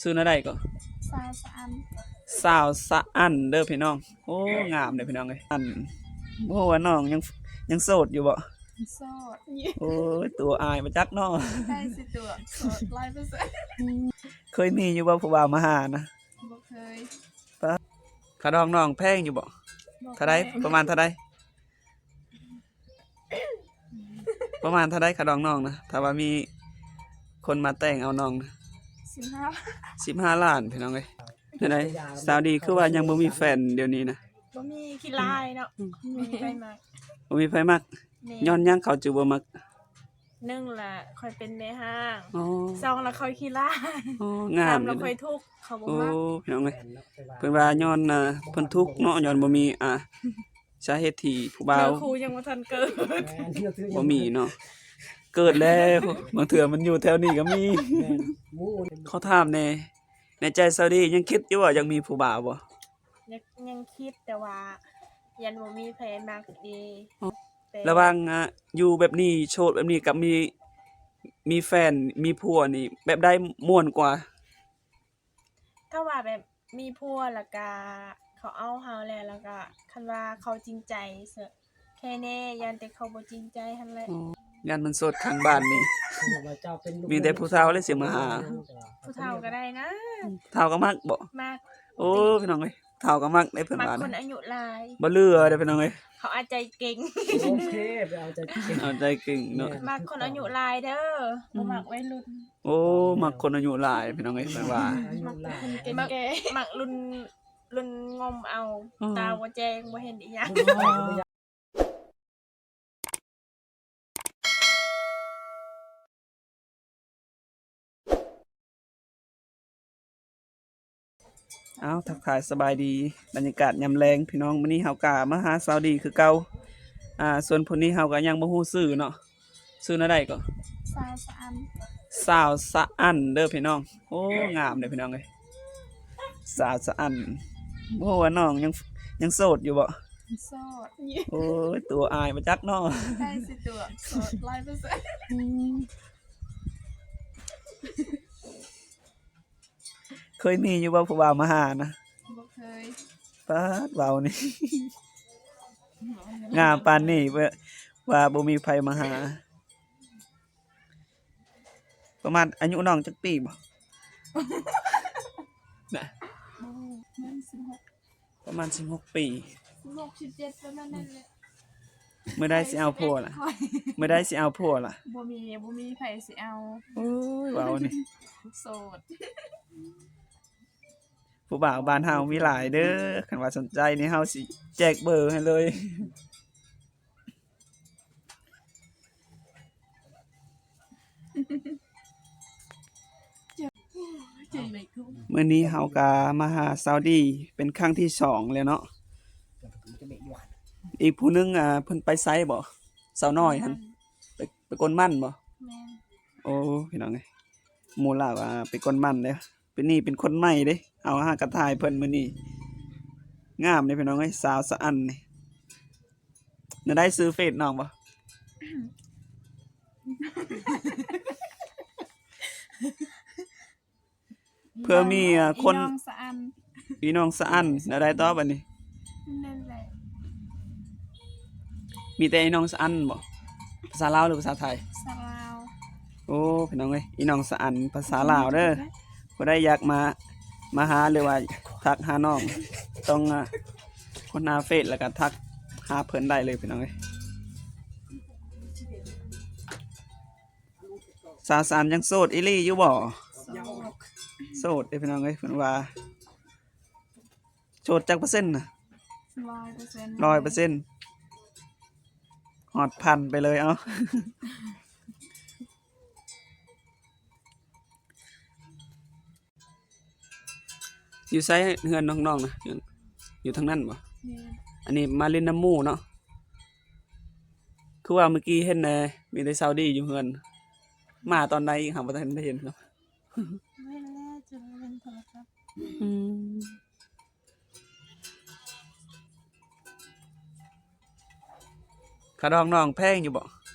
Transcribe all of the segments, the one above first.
ຊື່ແນວໃດກໍ? ສາວສະອັນ. ສາວສະອັນເດີພີ່ນ້ອງ. ໂອ້ ງາມເດີພີ່ນ້ອງເອີຍ. ອັນ ບໍ່ຮູ້ວ່ານ້ອງຍັງ ຍັງໂສດຢູ່ບໍ່? ໂສດ. ໂອ້ຍ ຕົວອາຍບໍ່ຈັກເນາະ. ໃກ້ຊິຕົວະ ໂສດຮ້ອຍເປີເຊັນ. ເຄີຍມີຢູ່ບໍ່ຜູ້ບ່າວມາຫານະ? ບໍ່ເຄີຍ. ຄ່າດອງນ້ອງແພງຢູ່ບໍ່? ບໍ່ແພງ. ເທົ່າໃດ? ປະມານເທົ່າໃດ? ປະມານເທົ່າໃດຄ່າດອງນ້ອງນະ ຖ້າວ່າມີຄົນມາແຕ່ງເອົານ້ອງນະ? ສິບຫ້າ. ສິບຫ້າລ້ານພີ່ນ້ອງເອີຍ. ແນວໃດ ສາວດີຄືວ່າຍັງບໍ່ມີແຟນດຽວນີ້ນະ? ບໍ່ມີ ຂີ້ລາຍເນາະ. ອືມ ບໍ່ມີໃຜມັກ. ບໍ່ມີໃຜມັກ. ແມ່ນ. ຍ້ອນຫຍັງເຂົາຈຶ່ງບໍ່ມັກ? ໜຶ່ງລະຂ້ອຍເປັນແມ່ຮ້າງ. ອໍ ສອງລະຂ້ອຍຂີ້ລາຍ. ອໍ ງາມ. ສາມລະຂ້ອຍທຸກ ເຂົາບໍ່ມັກ. ໂອ້ ພີ່ນ້ອງເອີຍ ເພິ່ນວ່າຍ້ອນ ອ່າ ເພິ່ນທຸກເນາະ ຍ້ອນບໍ່ມີ ອ່າ ສາເຫດທີ່ຜູ້ບ່າວ ເນື້ອຄູ່ຍັງບໍ່ທັນເກີດ. ບໍ່ມີເນາະ ເກີດແລ້ວ ບາງເທື່ອມັນຢູ່ແຖວນີ້ກໍມີ. ແມ່ນ. ຂໍຖາມແດ່ ໃນໃຈສາວດີຍັງຄິດຢູ່ວ່າຢາກມີຜູ້ບ່າວບໍ່? ຍັງ ຍັງຄິດ ແຕ່ວ່າຢ້ານບໍ່ມີໃຜມັກເດ. ອໍ ແຕ່ລະຫວ່າງ ອ່າ ຢູ່ແບບນີ້ ໂສດແບບນີ້ກັບມີ ມີແຟນ ມີຜົວນີ້ ແບບໃດມ່ວນກວ່າ? ຖ້າວ່າແບບມີຜົວແລ້ວກະເຂົາເອົາເຮົາແລ້ວ ແລ້ວກະຄັນວ່າເຂົາຈິງໃຈ ແຄ່ແນ່ ຢ້ານແຕ່ເຂົາບໍ່ຈິງໃຈຫັ້ນແຫຼະ. ອໍ ຢ້ານມັນໂສດຂ້າງບ້ານນີ້ ມີແຕ່ຜູ້ເຖົ້າແຫຼະຊິມາຫາ. ຜູ້ເຖົ້າກໍໄດ້ນະ. ເຖົ້າກໍມັກບໍ? ມັກ. ໂອ້ ພີ່ນ້ອງເອີຍ ເຖົ້າກໍມັກເດ້ເພິ່ນວ່າ. ມັກຄົນອາຍຸຫຼາຍ ບໍ່ເຫຼືອເດ້ພີ່ນ້ອງເອີຍ. ເຂົາເອົາໃຈເກັ່ງ. ໂອເຄ ໄປເອົາໃຈເກັ່ງ. ເອົາໃຈເກັ່ງເນາະ. ແມ່ນ. ມັກຄົນອາຍຸຫຼາຍເດີ ອືມ ບໍ່ມັກໄວລຸ້ນ. ໂອ້ ມັກຄົນອາຍຸຫຼາຍພີ່ນ້ອງເອີຍ ເພິ່ນວ່າ. ອາຍຸຫຼາຍ. ມັກ ມັກລຸ້ນ ລຸ້ນງົມເອົາ. ອໍ ຕາບໍ່ແຈ້ງ ບໍ່ເຫັນອີຫຍັງ. ອໍ ເອົາ ທັກທາຍສະບາຍດີ ບັນຍາກາດຍາມແລງພີ່ນ້ອງ. ມື້ນີ້ເຮົາກະມາຫາສາວດີຄືເກົ່າ. ອ່າ ສ່ວນຜູ້ນີ້ເຮົາກະຍັງບໍ່ຮູ້ຊື່ເນາະ. ຊື່ແນວໃດກໍ? ສາວສະອັນ. ສາວສະອັນເດີພີ່ນ້ອງ. ໂອ້ ງາມເດີພີ່ນ້ອງເອີຍ ສາວສະອັນ. ບໍ່ຮູ້ວ່ານ້ອງຍັງ ຍັງໂສດຢູ່ບໍ່? ໂສດ. ໂອ້ຍ ຕົວອາຍບໍ່ຈັກເນາະ. ໃກ້ຊິຕົວະ ໂສດຮ້ອຍເປີເຊັນ. ອືມ ເຄີຍມີຢູ່ບໍ່ຜູ້ບ່າວມາຫານະ? ບໍ່ເຄີຍ. ປາດ ເວົ້ານີ້ ງາມປານນີ້ ວ່າ ວ່າບໍ່ມີໃຜມາຫາ. ປະມານອາຍຸນ້ອງຈັກປີບໍ? ນະ ປະມານສິບຫົກ ປະມານສິບຫົກປີ. ສິບຫົກ ສິບເຈັດ ປະມານນັ້ນແຫຼະ. ມື້ໃດຊິເອົາຜົວລະ? ມື້ໃດຊິເອົາຜົວລະ? ບໍ່ມີ ບໍ່ມີໃຜຊິເອົາ. ໂອ້ຍ ເວົ້ານີ້ ໂສດ. ຜູ້ບ່າວບ້ານເຮົາມີຫຼາຍເດີ ຄັນວ່າສົນໃຈນີ້ເຮົາຊິແຈກເບີໃຫ້ເລີຍ. ມື້ນີ້ເຮົາກະມາຫາສາວດີເປັນຄັ້ງທີສອງແລ້ວເນາະ. ອີກຜູ້ໜຶ່ງ ອ່າ ເພິ່ນໄປໃສບໍ? ສາວນ້ອຍຫັ້ນ ໄປ ໄປກົນມັນບໍ? ແມ່ນ. ໂອ້ ພີ່ນ້ອງເອີຍ ໝູ່ລາວວ່າໄປກົນມັນເດ້. ເປັນນີ້ເປັນຄົນໃໝ່ເດ້ ເຮົາຫາກະຖ່າຍເພິ່ນມື້ນີ້. ງາມເດ້ພີ່ນ້ອງເອີຍ ສາວສະອັນນີ້. ແນວໃດ ຊື່ເຟສນ້ອງບໍ່? ເພື່ອມີ ອ່າ ຄົນ ອີນ້ອງສະອັນ ອີນ້ອງສະອັນ. ແນວໃດຕໍ່ບັດນີ້? ນັ້ນແຫຼະ ມີແຕ່ອີນ້ອງສະອັນບໍ? ພາສາລາວ ຫຼື ພາສາໄທ? ພາສາລາວ. ໂອ້ ພີ່ນ້ອງເອີຍ ອີນ້ອງສະອັນ ພາສາລາວເດີ. ຜູ້ໃດຢາກມາ ມາຫາ ຫຼືວ່າທັກຫານ້ອງ ຕ້ອງ ອ່າ ຄົ້ນຫາເຟສ ແລ້ວກະທັກຫາເພິ່ນໄດ້ເລີຍພີ່ນ້ອງເອີຍ. ສາວສະອັນຍັງໂສດອີ່ຫຼີຢູ່ບໍ່? ໂສດ. ໂສດເດ້ພີ່ນ້ອງເອີຍ ເພິ່ນວ່າ. ໂສດຈັກເປີເຊັນນະ? ຮ້ອຍເປີເຊັນ. ຮ້ອຍເປີເຊັນ. ຮອດພັນໄປເລີຍ ເອົ້າ. ຢູ່ໃສເຮືອນນ້ອງໆນະ? ຢູ່ ຢູ່ທາງນັ້ນບໍ່? ແມ່ນ. ອັນນີ້ມາຫຼິ້ນນຳໝູ່ເນາະ. ຄືວ່າມື້ກີ້ເຫັນແດ່ ມີແຕ່ສາວດີຢູ່ເຮືອນ. ມາຕອນໃດອີກ ຫາບໍ່ທັນໄດ້ເຫັນ. ແມ່ນແລ້ວ ຈະເບິ່ງໂທລະສັບ. ອືມ. ຄ່າດອງນ້ອງແພງຢູ່ບໍ່?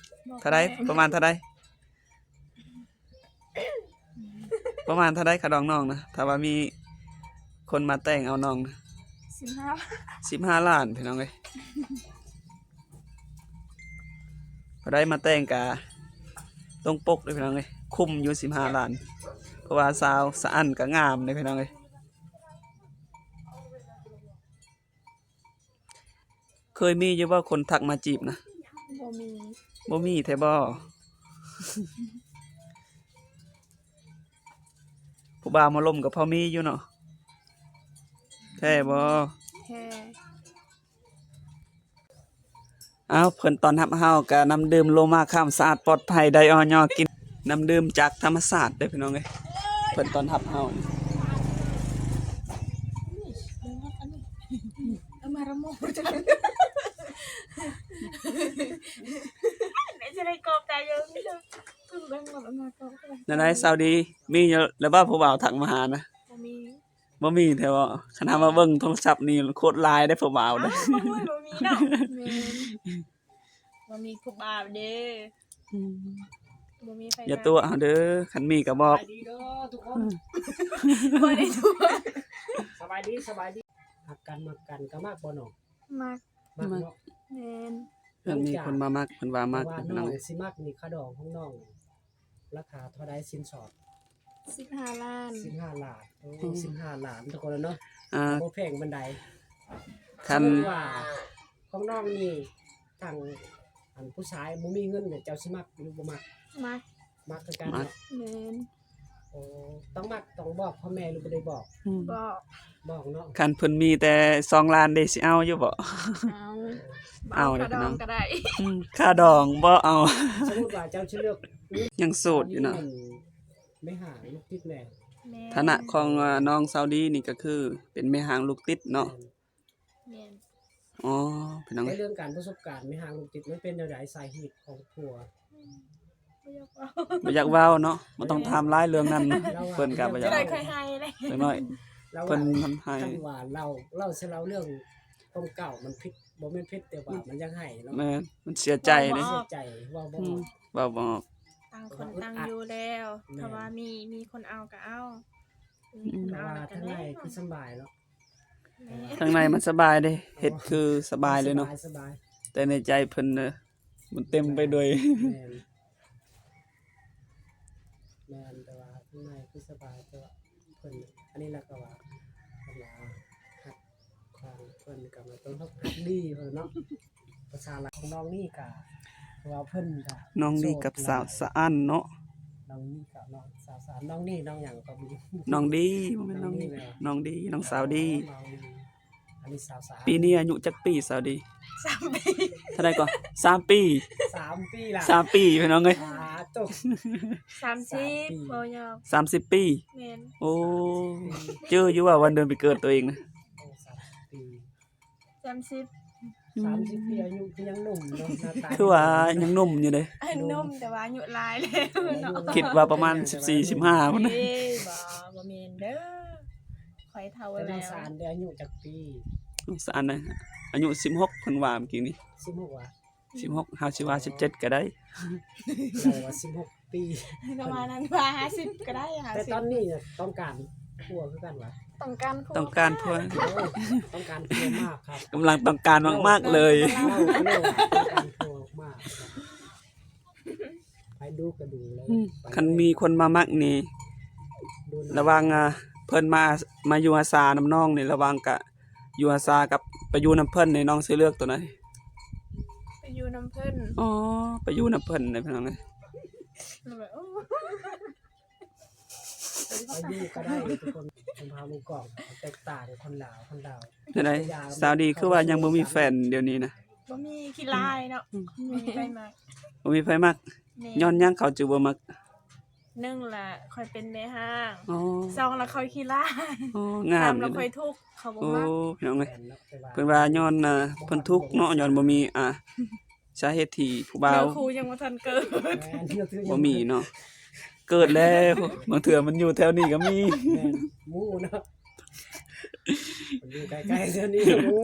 ບໍ່ແພງ. ເທົ່າໃດ? ປະມານເທົ່າໃດ? ປະມານເທົ່າໃດຄ່າດອງນ້ອງນະ? ຖ້າວ່າມີຄົນມາແຕ່ງເອົານ້ອງນະ? ສິບຫ້າ ສິບຫ້າລ້ານພີ່ນ້ອງເອີຍ. ຜູ້ໃດມາແຕ່ງກະຕົງປົກເດ້ພີ່ນ້ອງເອີຍ, ຄຸ້ມຢູ່ສິບຫ້າລ້ານ ເພາະວ່າສາວສະອັນກະງາມເດ້ພີ່ນ້ອງເອີຍ. ເຄີຍມີຢູ່ບໍ່ຄົນທັກມາຈີບນະ? ບໍ່ມີ. ບໍ່ມີແທ້ບໍ່? ຜູ້ບ່າວມາລົມກໍພໍມີຢູ່ເນາະ. ແທ້ບໍ່? ແທ້. ອ້າວ ເພິ່ນຕ້ອນຮັບເຮົາກະນ້ຳດື່ມໂລມາຄາມ ສະອາດປອດໄພ ໄດ້ ອຢ ກິນ ນ້ຳດື່ມຈາກທຳມະຊາດເດີ້ພີ່ນ້ອງເອີຍ. ເພິ່ນຕ້ອນຮັບເຮົາ ແນວໃດສາວດີ ມີຢູ່ແລ້ວບໍ່ຜູ້ບ່າວທັກມາຫານະ? ບໍ່ມີ. ບໍ່ມີແທ້ບໍ່? ຄັນຫາມາເບິ່ງໂທລະສັບນີ້ໂຄດຫຼາຍເດ້ຜູ້ບ່າວເດ້. ອ້າວ ໂອ້ຍ ບໍ່ມີເນາະ. ແມ່ນ ບໍ່ມີຜູ້ບ່າວເດ້. ອືມ ບໍ່ມີໃຜ. ຢ່າຕົວະເຮົາເດີ້ ຄັນມີກໍບອກ. ສະບາຍດີເດີ້ທຸກຄົນ. ບໍ່ໄດ້ຕົວະ. ສະບາຍດີ ສະບາຍດີ. ຮັກກັນມັກກັນກໍມັກບໍ່ນ້ອງ? ມັກ. ມັກເນາະ. ແມ່ນ. ເພິ່ນມີຄົນມາມັກ ເພິ່ນວ່າມັກ. ແຕ່ວ່ານ້ອງຊິມັກນີ້ ຄ່າດອງຂອງນ້ອງລາຄາເທົ່າໃດ? ສິນສອດ ສິບຫ້າລ້ານ. ສິບຫ້າລ້ານ. ໂອ້ ອືມ ສິບຫ້າລ້ານ ທຸກຄົນເນາະ. ອ່າ ບໍ່ແພງປານໃດ. ຄັນສົມມຸດວ່າຂອງນ້ອງນີ້ ທາງອັນຜູ້ຊາຍບໍ່ມີເງິນນີ້ ເຈົ້າຊິມັກຫຼືບໍ່ມັກ? ມັກ. ມັກຄືກັນເນາະ. ແມ່ນ. ໂອ້ ຕ້ອງມັກ ຕ້ອງບອກພໍ່ແມ່ຫຼືບໍ່ໄດ້ບອກ? ອືມ ບອກ. ບອກເນາະ. ຄັນເພິ່ນມີແຕ່ສອງລ້ານເດ ຊິເອົາຢູ່ບໍ່? ເອົາ. ເອົາເດ້ພີ່ນ້ອງ. ຄ່າດອງກໍໄດ້. ອືມ ຄ່າດອງບໍ່ເອົາ. ສົມມຸດວ່າເຈົ້າຊິເລືອກ ຍັງໂສດຢູ່ເນາະ. ແມ່ຫ້າງລູກຕິດແມ່. ແມ່ນ. ຖານະຂອງ ເອີ ນ້ອງສາວດີນີ້ກໍຄືເປັນແມ່ຫ້າງລູກຕິດເນາະ. ແມ່ນ. ແມ່ນ. ອໍ ພີ່ນ້ອງ ໃນເລື່ອງການປະສົບການແມ່ຫ້າງລູກຕິດ ມັນເປັນແນວໃດ? ສາເຫດຂອງຜົວ ອືມ ບໍ່ຢາກເວົ້າ ບໍ່ຢາກເວົ້າເນາະ. ບໍ່ຕ້ອງຖາມຫຼາຍເລື່ອງນັ້ນ. ເພິ່ນກໍບໍ່ຢາກ ເພິ່ນໄດ້ເຄີຍໄຫ້ເດ້ ຈັກໜ້ອຍ. ລາວວ່າ ເພິ່ນ ເພິ່ນໄຫ້ ຄັນວ່າເລົ່າ ເລົ່າຊິເລົ່າເລື່ອງຄວາມເກົ່າ ມັນຜິດ ບໍ່ແມ່ນຜິດ ແຕ່ວ່າມັນຢາກໄຫ້ເນາະ. ແມ່ນ ມັນເສຍໃຈເດ້. ເວົ້າບໍ່ອອກ. ອືມ ເວົ້າບໍ່ອອກ. ຕ່າງຄົນຕ່າງຢູ່ແລ້ວ. ແມ່ນ. ຖ້າວ່າມີ ມີຄົນເອົາກໍເອົາ. ອືມ ມີຄົນເອົາແລ້ວກໍແລ້ວ. ແຕ່ວ່າທາງໃນຄືສະບາຍເນາະ. ແມ່ນ. ທາງໃນມັນສະບາຍເດ້ ເຮັດຄືສະບາຍເລີຍເນາະ. ສະບາຍ ສະບາຍ. ແຕ່ໃນໃຈເພິ່ນເນາະ ມັນເຕັມໄປດ້ວຍ ແມ່ນ ແມ່ນ ແຕ່ວ່າຂ້າງໃນຄືສະບາຍ ແຕ່ວ່າເພິ່ນ ອັນນີ້ລະກໍວ່າ ເພິ່ນວ່າຮັກຂອງເພິ່ນກໍວ່າຕ້ອງຮັກດີເພິ່ນເນາະ. ພາສາລາວຂອງນ້ອງນີ້ກໍ ເພາະວ່າເພິ່ນກໍ ນ້ອງນີ້ກັບສາວສະອັນເນາະ. ນ້ອງນີ້ກັບນ້ອງສາວສະອັນ ນ້ອງນີ້ ນ້ອງຫຍັງກໍມີ ນ້ອງດີ ບໍ່ແມ່ນນ້ອງນີ້ ນ້ອງດີ ນ້ອງສາວດີ. ນ້ອງດີ ອັນນີ້ສາວສະອັນ. ປີນີ້ອາຍຸຈັກປີສາວດີ? ສາມປີ. ເທົ່າໃດກໍ? ສາມປີ. ສາມປີລະ ສາມປີພີ່ນ້ອງເອີຍ. ສາມສິບ ເວົ້າຍອກ ສາມສິບປີ. ແມ່ນ. ໂອ້ ຈື່ຢູ່ວ່າວັນເດືອນປີເກີດຕົວເອງນະ. ໂອ້ ສາມສິບປີ ສາມສິບ ອືມ ສາມສິບປີ ອາຍຸຄືຍັງໜຸ່ມເນາະ ໜ້າຕາ ຄືວ່າຍັງໜຸ່ມຢູ່ເດ້. ອາຍຸໜຸ່ມ ແຕ່ວ່າອາຍຸຫຼາຍແລ້ວເນາະ. ຄິດວ່າປະມານສິບສີ່ ສິບຫ້າພຸ້ນນະ. ເອີຍ ບໍ່ ບໍ່ແມ່ນເດີ. ຂ້ອຍເຖົ້າແລ້ວ. ແຕ່ນ້ອງສະອັນເດ ອາຍຸຈັກປີ? ນ້ອງສະອັນນະ ອາຍຸສິບຫົກ ເພິ່ນວ່າເມື່ອກີ້ນີ້. ສິບຫົກຫວາ? ສິບຫົກ ເຮົາຊິວ່າສິບເຈັດກໍໄດ້. ເຮົາວ່າສິບຫົກປີ ປະມານນັ້ນ ວ່າຫ້າສິບກໍໄດ້ ຫ້າສິບ. ແຕ່ຕອນນີ້ນະ ຕ້ອງການຜົວຄືກັນຫວາ? ຕ້ອງການຜົວ ຕ້ອງການຜົວ. ໂອ້ ຕ້ອງການຜົວມາກຄັບ. ກຳລັງຕ້ອງການມາກໆເລີຍ. ຕ້ອງການຜົວມາກຄັບ. ໄປດູກໍດູເລີຍ. ອືມ ໄປເລີຍ. ຄັນມີຄົນມາມັກນີ້ ລະຫວ່າງ ອ່າ ເພິ່ນມາ ມາຢູ່ອາສານຳນ້ອງນີ້ ລະຫວ່າງກະຢູ່ອາສາກັບໄປຢູ່ນຳເພິ່ນນີ້ ນ້ອງຊິເລືອກໂຕໃດ? ໄປຢູ່ນຳເພິ່ນ. ອໍ ໄປຢູ່ນຳເພິ່ນເດ້ພີ່ນ້ອງເອີຍ. ແລ້ວແບບ ໂອ້ ໄປຢູ່ກໍໄດ້ທຸກຄົນ. ເພິ່ນພາໝູ່ກອງ ແຕກຕ່າງຄົນລາວ ຄົນລາວ. ແນວໃດ? ສາວດີຄືວ່າຍັງບໍ່ມີແຟນດຽວນີ້ນະ? ບໍ່ມີ ຂີ້ລາຍເນາະ. ອືມ ບໍ່ມີໃຜມັກ ບໍ່ມີໃຜມັກ. ແມ່ນ. ຍ້ອນຫຍັງເຂົາຈຶ່ງບໍ່ມັກ? ໜຶ່ງລະ ຂ້ອຍເປັນແມ່ຮ້າງ. ອໍ ສອງລະ ຂ້ອຍຂີ້ລາຍ. ອໍ ງາມ. ສາມລະ ຂ້ອຍທຸກ ເຂົາບໍ່ມັກ. ໂອ້ ພີ່ນ້ອງເອີຍ ເພິ່ນວ່າຍ້ອນ ອ່າ ເພິ່ນທຸກເນາະ ຍ້ອນບໍ່ມີ ອ່າ ສາເຫດທີ່ຜູ້ບ່າວ ເນື້ອຄູ່ຍັງບໍ່ທັນເກີດ. ແມ່ນ ບໍ່ມີເນາະ. ເກີດແລ້ວ ບາງເທື່ອມັນຢູ່ແຖວນີ້ກໍມີ. ແມ່ນ ໝູ່ເນາະ ມັນຢູ່ໃກ້ໆແຖວນີ້ໝູ່.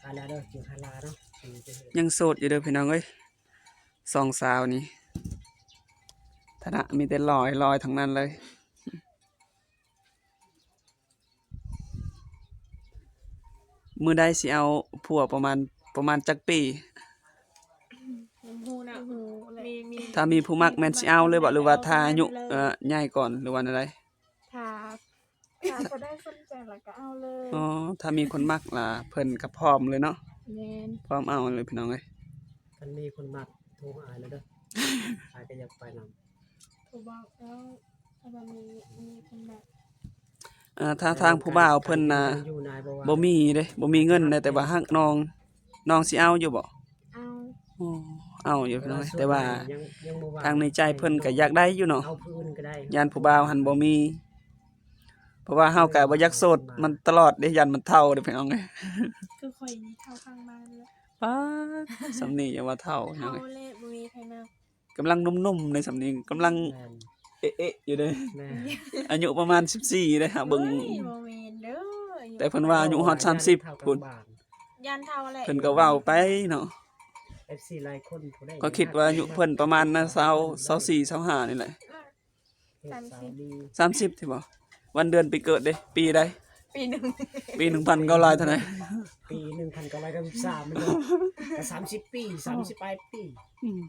ຫາລາເດີ ຫາລາເນາະ. ຍັງໂສດຢູ່ເດີພີ່ນ້ອງເອີຍ. ສອງສາວນີ້ ຖານະມີແຕ່ຫຼອຍໆ ທັງນັ້ນເລີຍ. ມື້ໃດຊິເອົາຜົວ ປະມານ ປະມານຈັກປີ? ບໍ່ຮູ້ນະ ບໍ່ຮູ້ແຫຼະ ມີ ມີ ຖ້າມີຜູ້ມັກແມ່ນຊິເອົາເລີຍບໍ່ ຫຼືວ່າຖ້າອາຍຸ ເອີ ໃຫຍ່ກ່ອນ ຫຼືວ່າແນວໃດ? ຖ້າ ຖ້າຜູ້ໃດສົນໃຈລະກະເອົາເລີຍ. ອໍ ຖ້າມີຄົນມັກລະເພິ່ນກະພ້ອມເລີຍເນາະ. ແມ່ນ ພ້ອມເອົາເລີຍພີ່ນ້ອງເອີຍ. ຄັນມີຄົນມັກໂທຫາອ້າຍແລ້ວເດີ ອ້າຍກະຢາກໄປນຳ. ຜູ້ບ່າວເອີຍ ຖ້າວ່າມີ ມີຄົນມັກ ເອີ ຖ້າທາງຜູ້ບ່າວເພິ່ນນະ ບໍ່ມີເດ້ ບໍ່ມີເງິນເດ້ ແຕ່ວ່າຫາກນ້ອງ ນ້ອງຊິເອົາຢູ່ບໍ່? ເອົາ ອໍ ເອົາຢູ່ພີ່ນ້ອງເອີຍ ແຕ່ວ່າ ຍັງ ຍັງບໍ່ວ່າງ ທາງໃນໃຈເພິ່ນກະຢາກໄດ້ຢູ່ເນາະ ເອົາຜູ້ອື່ນກະໄດ້ ຢ້ານຜູ້ບ່າວຫັ້ນບໍ່ມີ ເພາະວ່າເຮົາກະບໍ່ຢາກໂສດມັນຕະຫຼອດເດ້ ຢ້ານມັນເຖົ້າເດ້ພີ່ນ້ອງເອີຍ. ຄືຂ້ອຍນີ້ເຖົ້າຂ້າງມາເລີຍ ປາດ ສ່ຳນີ້ຍັງວ່າເຖົ້າ ເຖົ້າແລ້ວ ບໍ່ມີໃຜນຳ. ກຳລັງໜຸ່ມໆ ໃນສ່ຳນີ້ ກຳລັງ ແມ່ນ ເອະໆ ຢູ່ເດ້ ແມ່ນ ອາຍຸປະມານສິບສີ່ເດ້ ຫາເບິ່ງ ໂອ້ຍ ບໍ່ແມ່ນເດີ ແຕ່ເພິ່ນວ່າອາຍຸຮອດສາມສິບພຸ້ນ ຢ້ານເຖົ້າແຫຼະ ເພິ່ນກະເວົ້າໄປເນາະ. ເອັຟຊີຫຼາຍຄົນຜູ້ໃດ ຂ້ອຍຄິດວ່າອາຍຸເພິ່ນປະມານນະ ຊາວ ຊາວສີ່ ຊາວຫ້ານີ້ແຫຼະ. ສາມສິບ ສາມສິບຕິບໍ່? ວັນເດືອນປີເກີດເດ້ ປີໃດ? ປີໜຶ່ງ ປີໜຶ່ງພັນເກົ້າຮ້ອຍເທົ່າໃດ? ປີໜຶ່ງພັນເກົ້າຮ້ອຍເກົ້າສິບສາມ ແມ່ນບໍ່? ກະສາມສິບປີ ສາມສິບປາຍປີ. ອືມ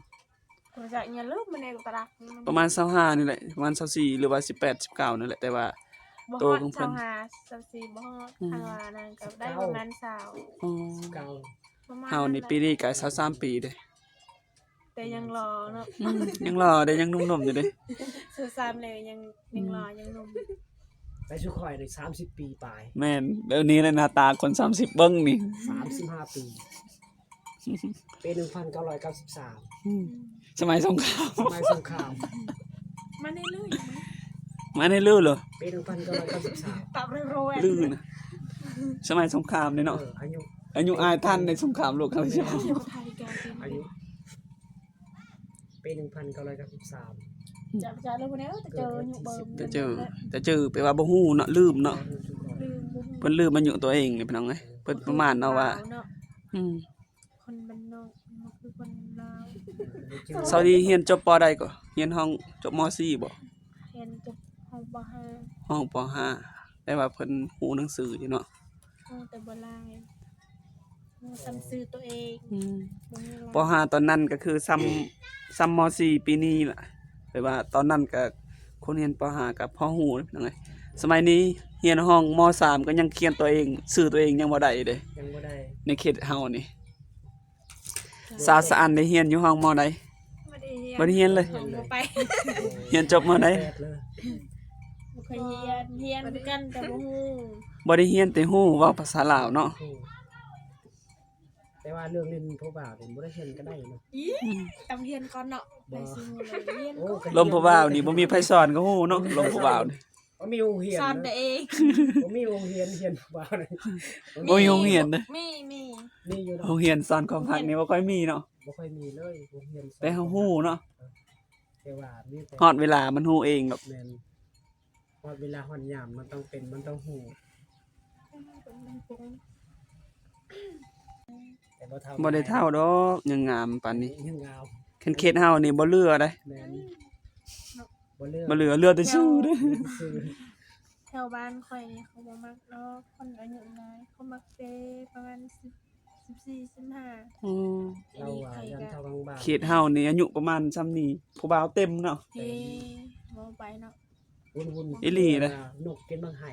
ປະມານຊາວຫ້ານີ້ແຫຼະ ປະມານຊາວສີ່ ຫຼືວ່າສິບແປດ ສິບເກົ້ານີ້ແຫຼະ ແຕ່ວ່າໂຕຂອງເພິ່ນ ຊາວຫ້າ ຊາວສີ່ ບໍ່ຮອດ ຄັນວ່ານັ້ນກະໄດ້ປະມານຊາວ ອໍ ສິບເກົ້າ ປະມານ ເຮົານີ້ປີນີ້ກະຊາວສາມປີເດ້ ແຕ່ຍັງຫຼໍ່ເນາະ ອືມ ຍັງຫຼໍ່ເດ້ ຍັງໜຸ່ມໆ ຢູ່ເດ້ ຊາວສາມແລ້ວຍັງ ຍັງຫຼໍ່ ອືມ ຍັງໜຸ່ມ. ແຕ່ຊຸມຂ້ອຍນີ້ສາມສິບປີປາຍ ແມ່ນ ແບບນີ້ແຫຼະ ໜ້າຕາຄົນສາມສິບ ເບິ່ງນີ້ ສາມສິບຫ້າປີ ປີໜຶ່ງພັນເກົ້າຮ້ອຍເກົ້າສິບສາມ ອືມ ສະໄໝສົງຄາມ ສະໄໝສົງຄາມ ມາໃນລື ມາໃນລືເລີຍ ປີໜຶ່ງພັນເກົ້າຮ້ອຍເກົ້າສິບສາມ ຕັບເລີຍ ລືນະ ສະໄໝສົງຄາມເດ້ເນາະ ເອີ ອາຍຸ ອາຍຸອ້າຍທັນໃນສົງຄາມໂລກຄັ້ງທີສອງ ອາຍຸ ປີໜຶ່ງພັນເກົ້າຮ້ອຍເກົ້າສິບສາມ ຈະ ຈະເລີຍ ແຕ່ເຈີຢູ່ເບິ່ງ ແຕ່ເຈີ ແຕ່ເຈີ ແປວ່າບໍ່ຮູ້ເນາະ ລືມເນາະ ລືມ ບໍ່ຮູ້ ເພິ່ນລືມອາຍຸຕົວເອງນີ້ພີ່ນ້ອງເອີຍ ເພິ່ນປະມານເອົາວ່າ ອືມ ຄົນບ້ານນອກ ບໍ່ຄືຄົນລາວ. ສາວດີຮຽນຈົບ ປໍ ໃດກໍ? ຮຽນຫ້ອງຈົບ ມໍສີ່ ບໍ່? ຮຽນຈົບຫ້ອງ ປໍຫ້າ ຫ້ອງ ປໍຫ້າ ແປວ່າເພິ່ນຮູ້ໜັງສືຢູ່ເນາະ ຮູ້ແຕ່ບໍ່ຫຼາຍ ຮູ້ສ່ຳຊື່ຕົວເອງ ອືມ ບໍ່ມີຫຼາຍ ປໍຫ້າ ຕອນນັ້ນກໍຄືສ່ຳ ສ່ຳ ມໍສີ່ ປີນີ້ລະ ແປວ່າຕອນນັ້ນກໍຄົນຮຽນ ປໍຫ້າ ກໍພໍຮູ້ເດ້ພີ່ນ້ອງເອີຍ ສະໄໝນີ້ຮຽນຫ້ອງ ມໍສາມ ກໍຍັງຂຽນຕົວເອງ ຊື່ຕົວເອງຍັງບໍ່ໄດ້ເດ້ ຍັງບໍ່ໄດ້ ໃນເຂດເຮົານີ້. ສາວສະອັນໄດ້ຮຽນຢູ່ຫ້ອງ ມໍໃດ? ບໍ່ໄດ້ຮຽນ ບໍ່ໄດ້ຮຽນເລີຍ ບໍ່ໄປ ຮຽນຈົບ ມໍໃດ? ບໍ່ເຄີຍຮຽນ ຮຽນຄືກັນແຕ່ບໍ່ຮູ້ ບໍ່ໄດ້ຮຽນແຕ່ຮູ້ເວົ້າພາສາລາວເນາະ ແຕ່ວ່າເລື່ອງຫຼິ້ນຜູ້ບ່າວນີ້ບໍ່ໄດ້ຮຽນກໍໄດ້ເນາະ ອີ ອືມ ຕ້ອງຮຽນກ່ອນເນາະ ບໍ່ ໄປຊິຮູ້ເລີຍ ຮຽນ ໂອ້ ກ່ອນ ລົມຜູ້ບ່າວນີ້ບໍ່ມີໃຜສອນກໍຮູ້ເນາະ ລົມຜູ້ບ່າວນີ້ ບໍ່ມີໂຮງຮຽນ ສອນຕົວເອງ ບໍ່ມີໂຮງຮຽນ ຮຽນຜູ້ບ່າວນີ້ ບໍ່ມີໂຮງຮຽນເດ້ ມີ ມີ ມີຢູ່ເນາະ ໂຮງຮຽນສອນຄວາມຮັກນີ້ບໍ່ຄ່ອຍມີເນາະ ບໍ່ຄ່ອຍມີເລີຍ ໂຮງຮຽນສອນ ແຕ່ເຮົາຮູ້ເນາະ ແຕ່ວ່າມີແຕ່ ຮອດເວລາມັນຮູ້ເອງດອກ ແມ່ນ ຮອດເວລາຮອດຍາມມັນຕ້ອງເປັນ ມັນຕ້ອງຮູ້ ແຕ່ບໍ່ເຖົ້າ ບໍ່ໄດ້ເຖົ້າດອກ ຍັງງາມປານນີ້ ຍັງງາມ ເຂດເຮົານີ້ບໍ່ເຫຼືອໃດ ແມ່ນ ບໍ່ເຫຼືອ ບໍ່ເຫຼືອ ເຫຼືອແຕ່ຊື່ເດ້ ຊື່ ແຖວບ້ານຂ້ອຍນີ້ເຂົາບໍ່ມັກດອກ ຄົນອາຍຸຫຼາຍ ເຂົາມັກແຕ່ປະມານສິບ ສິບສີ່ ສິບຫ້າ ອືມ ອັນນີ້ຂ້ອຍກໍ ເຂດເຮົານີ້ອາຍຸປະມານສ່ຳນີ້ ຜູ້ບ່າວເຕັມເນາະ ເອີ ເວົ້າໄປເນາະ ວຸ່ນໆ ອີ່ຫຼີເດ້ ນົກກິນໝາກໄຫ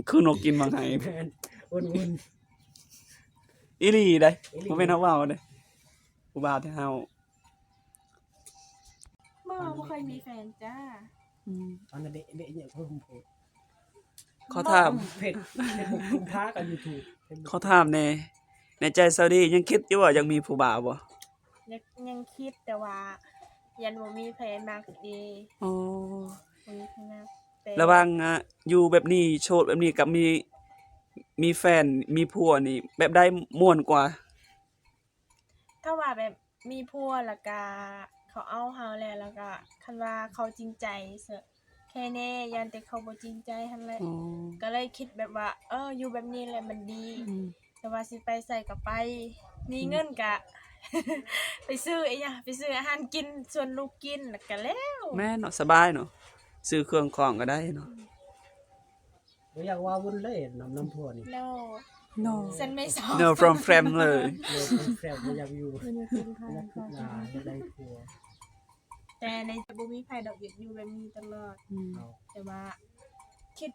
ຄືນົກກິນໝາກໄຫ ແມ່ນ ວຸ່ນໆ ອີ່ຫຼີເດ້ ອີ່ຫຼີ ບໍ່ແມ່ນເຮົາເວົ້າເດ້ ຜູ້ບ່າວແຖວເຮົາ ບໍ່ ບໍ່ເຄີຍມີແຟນຈ້າ ອືມ ອັນນັ້ນເດະ ເດະ ເຍາະເພີ່ມໂພດ ຂໍຖາມ ເຟສ ເຟສບຸກ ກຸມພາກັບຢູທູບ ຂໍຖາມແດ່ ໃນໃຈສາວດີຍັງຄິດຢູ່ບໍ່ ຢາກມີຜູ້ບ່າວບໍ່? ຍັງ ຍັງຄິດ ແຕ່ວ່າຢ້ານບໍ່ມີໃຜມັກເດ ອໍ ບໍ່ມີໃຜມັກ ແຕ່ ລະຫວ່າງ ອາ ຢູ່ແບບນີ້ ໂສດແບບນີ້ກັບມີ ມີແຟນ ມີຜົວນີ້ ແບບໃດມ່ວນກວ່າ? ຖ້າວ່າແບບມີຜົວແລ້ວກະເຂົາເອົາເຮົາແລ້ວ ແລ້ວກະຄັນວ່າເຂົາຈິງໃຈ ແຄ່ແນ່ ຢ້ານແຕ່ເຂົາບໍ່ຈິງໃຈຫັ້ນແຫຼະ ອໍ ກໍເລີຍຄິດແບບວ່າ ເອີ ຢູ່ແບບນີ້ແຫຼະມັນດີ ອືມ ແຕ່ວ່າຊິໄປໃສກໍໄປ ມີເງິນກະ ໄປຊື້ອີ່ຫຍັງ ໄປຊື້ອາຫານກິນ ຊວນລູກກິນ ແລ້ວກໍແລ້ວ. ແມ່ນເນາະ ສະບາຍເນາະ ຊື້ເຄື່ອງຂອງກໍໄດ້ເນາະ. ບໍ່ຢາກວ່າວຸ້ນເລີຍ ນຳ ນຳຜົວນີ້. No. No. ຊັ້ນແມ່ນ No from friend ເລີຍ. No from friend ບໍ່ຢາກຢູ່. ບໍ່ຢາກຢູ່ນຳ ຢາກໄດ້ຜົວ. ແຕ່ໃນ ບໍ່ມີໃຜດອກ ຢາກຢູ່ແບບນີ້ຕະຫຼອດ. ອືມ ແຕ່ວ່າຄິດ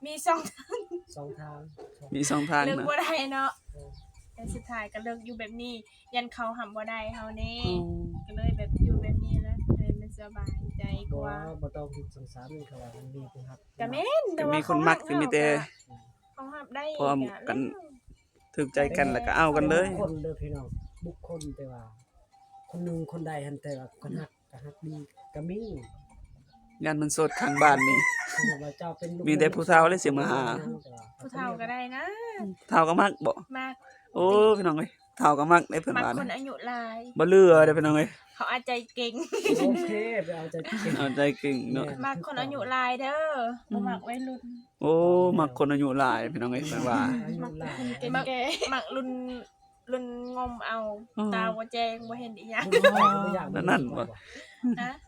ມີສອງທາງ ສອງທາງ ມີສອງທາງ ເລືອກ ເນາະ ບໍ່ໄດ້ເນາະ. ເອີ ແຕ່ສຸດທ້າຍກໍເລືອກຢູ່ແບບນີ້ ຢ້ານເຂົາຮັບບໍ່ໄດ້ເຮົາແດ່. ອໍ ກໍເລີຍແບບຢູ່ແບບນີ້ແຫຼະ ໃຫ້ມັນສະບາຍໃຈກວ່າ. ບໍ່ ບໍ່ຕ້ອງຄິດສອງສາມ ຄັນວ່າມັນມີຄົນຮັກ ກໍແມ່ນ ແຕ່ວ່າມີຄົນມັກ ກໍມີແຕ່ ເຂົາຮັບໄດ້ ພ້ອມກັນ ຖືກໃຈກັນ ແລ້ວກໍເອົາກັນເລີຍ. ບຸກຄົນເດີພີ່ນ້ອງ ບຸກຄົນ ແຕ່ວ່າຄົນໜຶ່ງຄົນໃດຫັ້ນ ແຕ່ວ່າຄົນຮັກ ກໍຮັກດີກໍມີ. ຢ້ານມັນໂສດຂ້າງບ້ານນີ້ ມີແຕ່ຜູ້ເຖົ້າເລີຍຊິມາຫາ. ຜູ້ເຖົ້າກໍໄດ້ນະ. ຜູ້ເຖົ້າກໍມັກບໍ? ມັກ. ໂອ້ ພີ່ນ້ອງເອີຍ ເຖົ້າກໍມັກເດ້ ເພິ່ນວ່ານະ. ມັກຄົນອາຍຸຫຼາຍ ບໍ່ເຫຼືອເດ້ພີ່ນ້ອງເອີຍ. ເຂົາເອົາໃຈເກັ່ງ. ໂອເຄ ໄປເອົາໃຈເກັ່ງ ເອົາໃຈເກັ່ງເນາະ. ແມ່ນ ມັກຄົນອາຍຸຫຼາຍເດີ ອືມ ບໍ່ມັກໄວລຸ້ນ. ໂອ້ ມັກຄົນອາຍຸຫຼາຍພີ່ນ້ອງເອີຍ ເພິ່ນວ່າ. ອາຍຸຫຼາຍ ມັກຄົນແກ່ໆ ມັກລຸ້ນ ລຸ້ນງົມເອົາ. ອືມ ຕາບໍ່ແຈ້ງ ບໍ່ເຫັນອີ່ຫຍັງ. ລຸ້ນຂ້ອຍກໍບໍ່ຢາກ ແນວນັ້ນບໍ? ຮະ?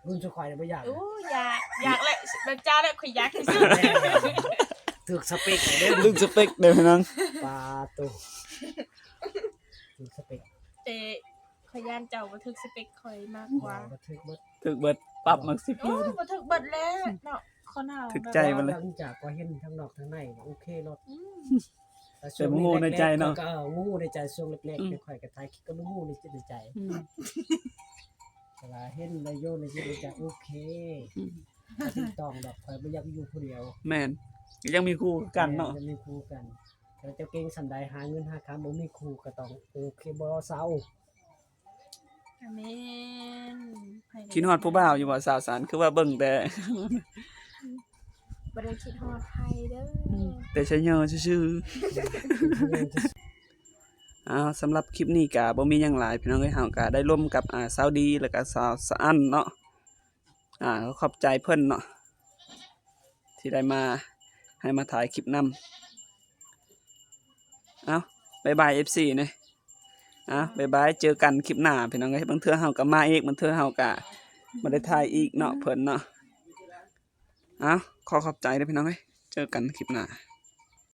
ລຸ້ນຊຸມຂ້ອຍບໍ່ຢາກ. ໂອ້ ຢາກ ຢາກແຫຼະ ແບບເຈົ້າແຫຼະ ຂ້ອຍຢາກທີ່ສຸດ. ຖືກສະເປັກເດ້ ຖືກສະເປັກເດ້ພີ່ນ້ອງ. ປາໂຕ ຖືກສະເປັກ. ແຕ່ຂ້ອຍຢ້ານເຈົ້າບໍ່ຖືກສະເປັກຂ້ອຍມາກກວ່າ. ບໍ່ ບໍ່ຖືກເບິດ ຖືກເບິດ ປັບມາສິບ. ໂອ້ ບໍ່ຖືກເບິດແລ້ວເນາະ ຄົນເຮົາ. ຖືກໃຈເບິດເລີຍ. ຫຼັງຈາກກໍເຫັນທາງນອກທາງໃນ ໂອເຄໂລດ. ອືມ ແຕ່ບໍ່ຮູ້ໃນໃຈເນາະ. ກໍ ກໍຮູ້ໃນໃຈ ຊ່ວງແລກໆ ອືມ ຂ້ອຍກໍຖ່າຍຄລິບກໍບໍ່ຮູ້ໃນຈິດໃນໃຈ. ອືມ ແຕ່ວ່າເຫັນໄດ້ຢູ່ໃນຈິດໃນໃຈ ໂອເຄ. ອືມ ກໍຖືກຕ້ອງດອກ ຂ້ອຍບໍ່ຢາກຢູ່ຜູ້ດຽວ. ແມ່ນ ກໍຍັງມີຄູ່ຄືກັນເນາະ. ແມ່ນ ຍັງມີຄູ່ກັນ. ແຕ່ເຈົ້າເກັ່ງສ່ຳໃດ ຫາເງິນຫາຄຳ ບໍ່ມີຄູ່ກໍຕ້ອງໂອເຄ ບໍ່ເຊົາ. ອາເມນ. ຄິດຮອດຜູ້ບ່າວຢູ່ບໍ່ ສາວສັນ? ຄືວ່າເບິ່ງແຕ່ ບໍ່ໄດ້ຄິດຮອດໃຜເດີ ອືມ ແຕ່ໄຊເຍີຊື່ໆ. ອ້າວ ສຳລັບຄລິບນີ້ກະບໍ່ມີຫຍັງຫຼາຍພີ່ນ້ອງເອີຍ ເຮົາກະໄດ້ລົມກັບ ອ່າ ສາວດີ ແລ້ວກະສາວສະອັນເນາະ. ອ່າ ຂອບໃຈເພິ່ນເນາະ ທີ່ໄດ້ມາ ໃຫ້ມາຖ່າຍຄລິບນຳ. ເອົ້າ ບາຍບາຍ ເອັຟຊີ ແດ່. ເອົ້າ ບາຍບາຍ ເຈີກັນຄລິບໜ້າພີ່ນ້ອງເອີຍ. ບາງເທື່ອເຮົາກໍມາອີກ ບາງເທື່ອເຮົາກໍບໍ່ໄດ້ຖ່າຍອີກເນາະ ເພິ່ນເນາະ. ເອົ້າ ຂໍຂອບໃຈເດີພີ່ນ້ອງເອີຍ ເຈີກັນຄລິບໜ້າ.